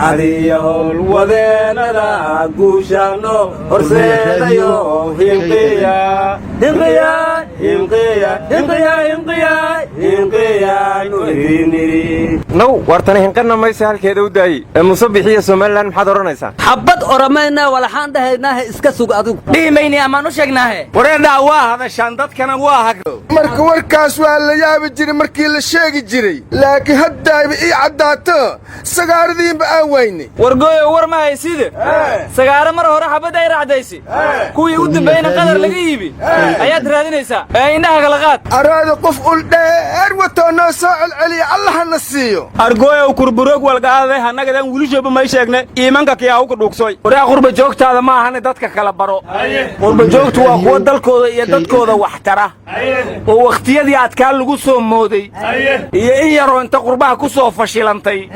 Adiya howlwadeenada guushano horseedayo, hinqiya, hinqiya, hinqiya, hinqiya, hinqiya, hinqiyaanu idin nidhi. Now, waartana hinqana mayse, halkeeda u daayey ee Muuse bixiya Somaliland, maxaad odhanaysaa? Xabbad oramaynaa, walaxaan dhahaynaahe, iska sug adigu. Dhihi mayni, amaan u sheegnaahe? Wareedhaa, waa hadashaan, dadkana waa hag. Marka warkaas waa la yaabi jiray markii la sheegi jiray, laakiin haddaayba ii caddaato sagaaradiinba aan waynay. Wargooyo, war ma hayside, sagaaro mar hore xabadda ay raacdaysi, kuwii u dambeeyena qadar laga iibi ayaad raadinaysaa ee indhaha kala qaad. Araada, qof ul dheer watoo noo soo celceliya Allahana siiyo. Argooyow, kurburoog walgaaday hannagadan wilishoba may sheegne, iimanka kiyaahu ka dhuugsoy. Waraa, qurba joogtaada ma ahane, dadka kala baro. Qurba joogtu waa kuwa dalkooda iyo dadkooda wax tara oo wakhtiyadii adkaa lagu soo mooday iyo in yaroo inta qurbaha ku soo fashilantay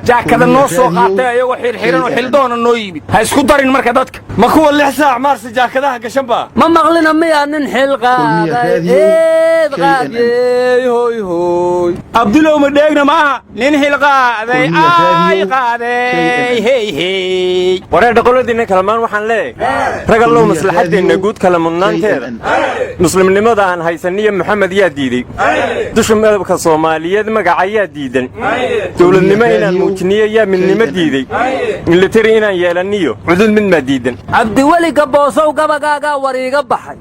jaakada noo soo qaatay, ayagoo xirxiran oo xildoona noo yimid. Ha isku darin marka dadka. Ma kuwa 6 saac maarsi jaakadaha gashan baa? Ma maqlina miyaa nin xil qaaday eed qaadiyey, hoy hoy? Abdulow, ma dheegna maaha nin xilqaaday ay qaaday, hey hey. Wareedha, qoladiinna kalamaan waxaan leeyahay: ragallow, maslaxaddeenna guud, kala mudnaanteeda, muslimnimada aan haysaniyo Maxamed yaa diidey, dusha madabka Soomaaliyeed magaca yaa diidan, dowladnimo inaan muujiniyo yaa midnimo diidey, militari inaan yeelaniyo cudud mid maa diidan? Cabdiweli Gaboosow, gabagaagaa war iiga baxay.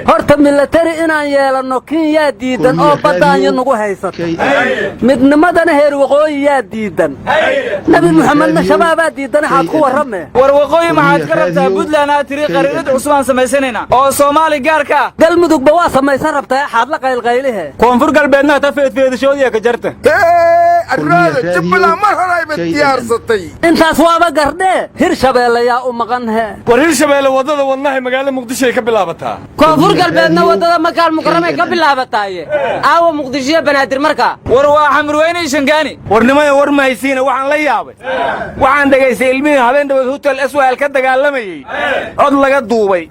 Horta milatari inaan yeelanno Kinyaa diidan oo baddaanyo nagu haysata, midnimadana heer waqooyi yaa diidan, Nebi Muxamedna Shabaabaa diidan, axaad ku warramee? War waqooyi maxaad ka rabtaa? Puntland aad tiri qariirad cusub aan samaysanaynaa oo Soomaali gaarka ah. Galmudugba waa samaysan rabtaa, axaad la qaylqaylihe? Koonfur Galbeedna ta feedfeedashoodiya ka jarta. Arraada, Jubbaland mar horayba diyaarsatay. Intaas waaba gardhee, Hir Shabeelle yaa u maqan he? War, Hir Shabeelle waddada Wadnahay magaalada Muqdishoay ka bilaabataa. Koonfur Galbeedna waddada Makaal Mukaramay ka bilaabataaye, aawa Muqdishiyo Banaadir markaa? War waa Xamurweyne iyo Shangaani. Warnimada, war mahaysiina, waxaan la yaabay, waxaan dhegaystay ilmihii habeen dhaweed Hotel SYL ka dagaalamayey, cod laga duubay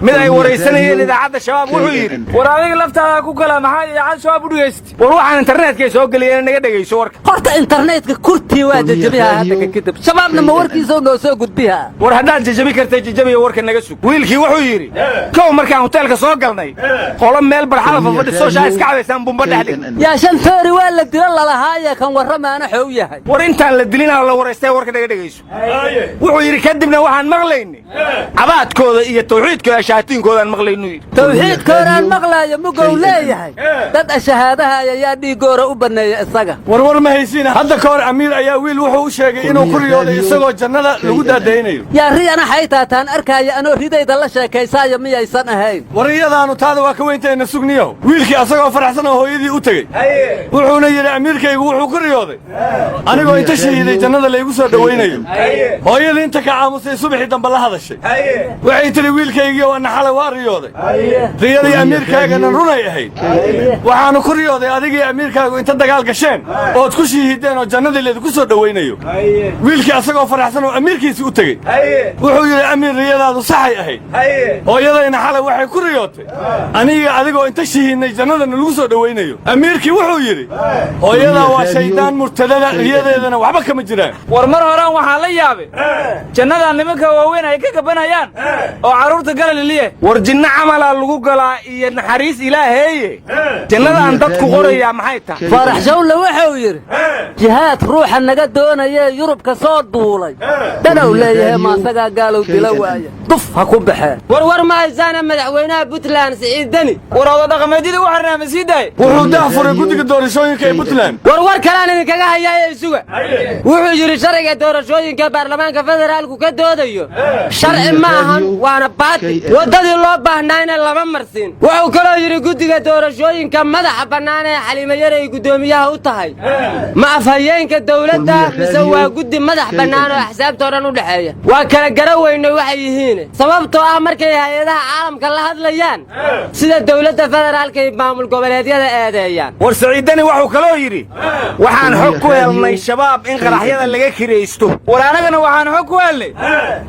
mid ay waraysanayeen idaacadda Shabaab. Wuxuu yidhi: War adiga laftaada ku kala, maxaa idaacadda Shabaab u dhegaysatay? War waxaan internetkay soo geliyeen, naga dhegayso warka. Horta internetka kurtii waa jajabihaa hadda ka kadib, Shabaabna ma warkiisa noo soo gudbihaa? War haddaad jajabi kartay jajabiya, warka naga sug. Wiilkii wuxuu yidhi: kow, markaan hoteelka soo galnay, qolo meel barxada fafadhiso shaa iska cabaysaan bumba dhex dhig. Yaa shan toori waa la dila lalahaaye, kan warramaana xow yahay? War intaan la dilinaa la waraystay, warka naga dhegayso. Wuxuu yidhi: kadibna waxaan maqlaynay cabaadkooda iyo tawxiidkooda, shaatiinkoodaan maqlaynuu yidhi. Tawxiidkooraan maqlaayo mugow leeyahay, dad ashahaadaha ayaa dhiiggoora u banneeya isaga. War war ma haysiina, hadda ka hor amiir ayaa wiil wuxuu u sheegay inuu ku riyooday isagoo jannada lagu daadaynayo. Yaa riyana xaytaataan arkaaya anoo ridayda la sheekaysaayo miyaysan ahayn? War iyadaanu taada waa ka weyntayna sugniyow. Wiilkii asagoo faraxsan oo hooyadii u tegey, wuxuuna yidhi: amiirkaygu wuxuu ku riyooday anigoo inta shahiiday jannada laygu soo dhowaynayo. Hooyadii inta ka caamusay subaxii dambe la hadashay, waxay tidhi: wiilkaygii ana xalay waa riyooday, riyadii amiirkaagana runay ahayd. Waxaanu ku riyooday adigii amiirkaagu inta dagaal gasheen ood ku shihiideen oo jannadii laydinku soo dhowaynayo. Wiilkii asagoo faraxsan oo amiirkiisii u tegey, wuxuu yidhi: amiir, riyadaadu saxay ahayd, hooyadayna xalay waxay ku riyootay aniga adigoo inta shahiidnay jannadana lagu soo dhowaynayo. Amiirkii wuxuu yidhi: hooyadaa waa shaydaan murtadada, riyadeedana waxba kama jiraan. War mar horaan waxaan la yaabay jannadan nimanka waaweyn ay ka gabanayaan oo carruurta gala liliye. War jinno camalaa lagu galaa iyo naxariis Ilaaheeye, jannadaan dadku qorayaa maxay tahay? Faarax Shawle wuxuu yidhi: jihaad ruuxa naga doonayee Yurubka soo duulay danow leeyahay, maasagaa gaalow dila waaya, duf ha ku baxee. War war ma haysaana, madaxweynaha Puntland Siciid Deni war oda dhaqameedyadii u xirnaa ma sii daay? Wuxuu daah furay guddiga doorashooyinka ee Puntland. War war kalaan idinkaga hayaaye isuga. Wuxuu yidhi: sharciga doorashooyinka baarlamaanka federaalku ka doodayo sharci ma ahan, waana baati, waddadii loo baahnaayna lama marsiin. Wuxuu kaloo yidhi: guddiga doorashooyinka madaxa bannaan ee Xaliimo Yarey guddoomiyaha u tahay, ma afhayeenka dawladda mise waa guddi madax bannaan oo axsaabtoo dhan u dhexeeya? Waa kala gara weynay waxay yihiin, sababtoo ah markay hay-adaha caalamka la hadlayaan sida dowladda federaalka ay maamul goboleedyada eedeeyaan. War Siciidani wuxuu kaloo yidhi: waxaan xog ku helnay Shabaab in qaraxyada laga kiraysto. War anagana waxaan xog ku helnay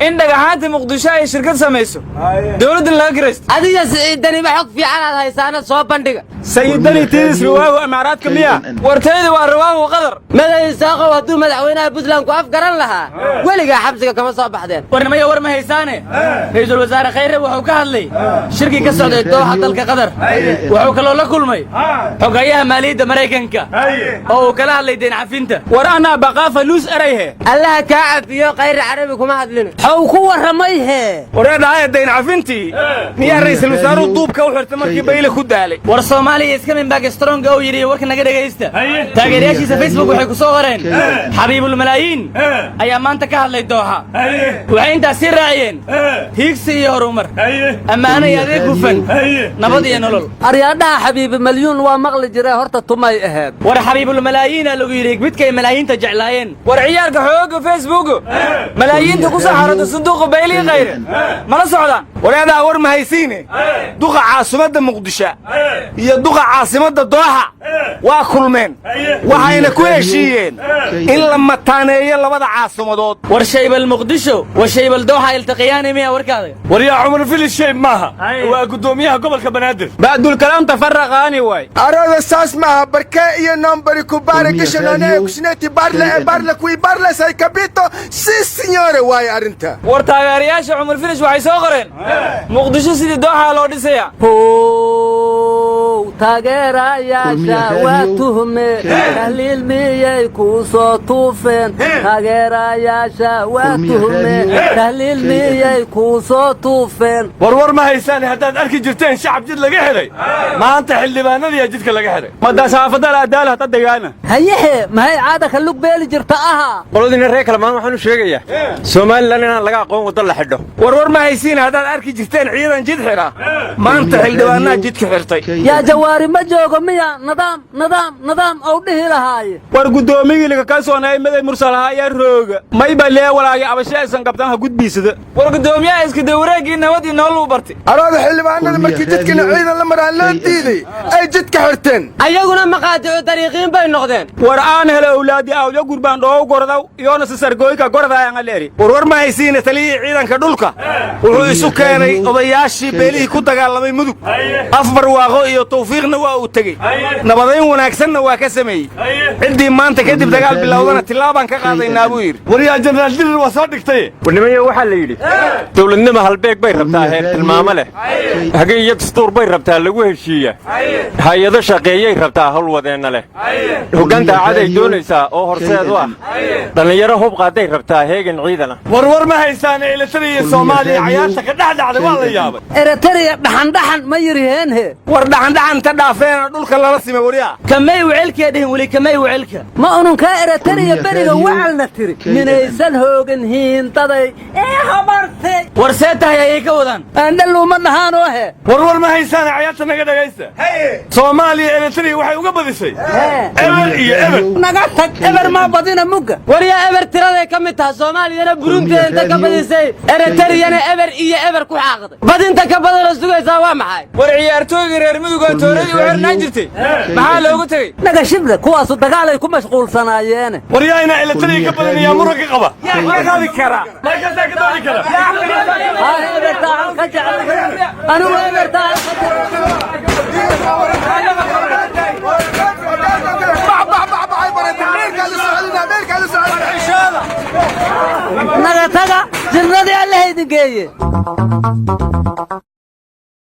in dhagaxaanta Muqdisho ay shirkad samayso, dowladdan laga kiraysto. Adiga Siciidaniba xog fiican aad haysaana soo bandhiga. Sayidani tiidis riwaahu imaaraadka miya? Wartayda waa riwaahu Qadar. Maday Isaaqow, hadduu madaxweynaha Puntland ku afgaran lahaa, weligaa xabsiga kama soo baxdeen. Warnimayo, war ma haysaane, ra'iisul wasaare Khayre wuxuu ka hadlay shirkii ka socday Dooxa, dalka Qatar. Wuxuu kaloo la kulmay xogayaha maaliyadda Maraykanka oo uu kala hadlay deyn cafinta. War anaa baqaafa luus erayhe. Allaha kaa cafiyo, Khayre carabi kuma hadlin. Xow ku warramay hee? Wareedhahaya, dayn cafintii miyaa ra'iisul wasaaruhu duubka u xirtay markii Bayle ku daalay? War Soomaaliya is coming back strong oo yidhi. Warka naga dhegaysta, taageerayaashiisa Facebook waxay ku soo qoreen: "Xabiibulmalaayiin ayaa maanta ka hadlay Dooxa." Waxay intaas sii raaciyeen: "Hiigsi iyo horumar, ammaano iyo adeeg hufan, nabad iyo nolol." Aryaadhaha, xabiibi malyuun waa maqli jiree, horta tumay ahayd? War xabiibulmalaayiina lagu yidhi, midkay malaayiinta jeclaayeen. War ciyaarka xoogga Facebook malaayiinta ku soo xarata sanduuqa Baylii Khayre mala socdaan. Wareedaa, war ma haysiine, duqa caasimadda Muqdisho iyo duqa caasimadda Dooxa waa kulmeen, waxayna ku heshiiyeen in la mataaneeyo labada caasimadood. War shaybal Muqdisho wa shaybal Dooxa iltaqiyaani miya warkaada? War yaa Cumar Filis, shayb maaha, waa guddoomiyaha gobolka Banaadir. Bacdulkalaam tafaraqaani waay. Arada saas maaha barkee iyo non preoccupare che non è cuscinetti parla e parla qui parla sai capito sì signore waaye arrinta. War taageerayaasha Cumar Filish waxay soo qoreen: "Muqdisho sidii Dooxa loo dhisayaa." How taageerayaasha waa tuhme, tahliil miyay kuu soo tuufeen? Taageerayaasha waa tuhme, tahliil miyay kuu soo tuufeen? War war ma haysaane, haddaad arki jirteen shacab jid laga xidhay, maanta xildhibaanadiyaa jidka laga xidhay. Madasaafadal adaal hata degaana. Hayehe, mahay caada ka lug beeli jirta ahaa? Qoladiina reer Kalamaan waxaan u sheegayaa Somalilan inaan laga aqoon waddo la xidho. War war ma haysiin, haddaad arki jirteen ciidan jid xidha, maanta xildhibaanaa jidka xirtay. Yaa Jawaari ma joogo miya? Nidaam, nidaam, nidaam ou dhihi lahaaye. War guddoomiyigii laga kalsoonayay Maday Mursalaha ayaa rooga, mayba lee walaagi abashe aysan qabtaan ha gudbiisada. War guddoomiyaha iska wareeggii nabad iyo nolol u bartay. Arada xildhibaanada markii jidkana ciidan la maraan loo diiday ay jidka xirteen. Ayaguna maqaadicu dariiqiin bay noqdeen. War aan hele owlaadi awyo gurbaan dhoow gordaw iyoona sisargooyka gordaayan leeri. War war ma haysiina, taliyihii ciidanka dhulka wuxuu isu keenay odayaashii beelihii ku dagaalamay Mudug. Afbar Waaqo iyo Tawfiiqna waa uu tegey, nabadayn wanaagsanna waa ka sameeyey. Ciddii maanta kadib dagaal bilowdana tillaabaan ka qaadaynaa buu yidhi. War yaa Jenaraal Dirir waa soo dhigtay. Warnimayo, waxaa la yidhi dowladnimo halbeeg bay rabtaa, heer tilmaamo leh, hage iyo dastuur bay rabtaa lagu heshiiya, hay-ado shaqeeyay rabtaa, howlwadeenna leh, hoggaan daacaday doonaysaa oo horseed u ah, dhallinyaro hub qaaday rabtaa, heegan ciidan ah. War war ma haysaane, Eritrea iyo Soomaaliya cayaarta ka dhex dhacday waa la yaabay. Eritrea dhaxandhaxan ma yidhiheenhe? War dhaxandhaxan ta dhaafeena dhulka lala simay, waryaa. Kamay wecelkaa dhihin weli, kamay wecelka. Ma ununkaa Eritrea beriga wacalna tiri minaysan hoogin hiindaday ee habartay? War see tahay ayay ka wadaan. Aandhaluuma dhahaanoo he. War war ma haysaane, cayaarta naga dhagaysta. Soomaaliya Eritrea waxay uga badisay 0-0. Naga tag, eber maa badina mugga. War yaa, eber tiraday ka mid taha. Soomaaliyana Burunteeda inta ka badisay, Eritreyana 0-0 ku xaaqday. Badinta ka badanoo sugaysaa waa maxay? War ciyaartooygii reer Mudug oo tooradii u xirnaan jirtay maxaa loogu tegey? Naga shible, kuwaasu dagaalay ku mashquulsanaayeene. War yaa inaa Eritrea ka badinayaa muranka qaba? Yaa qabi kara? Markaasaa ka dooni kara. Ebertaa ka jecel anigu, ebertaa ka jecel. Naga taga, jirnadii Allaha idin geeye.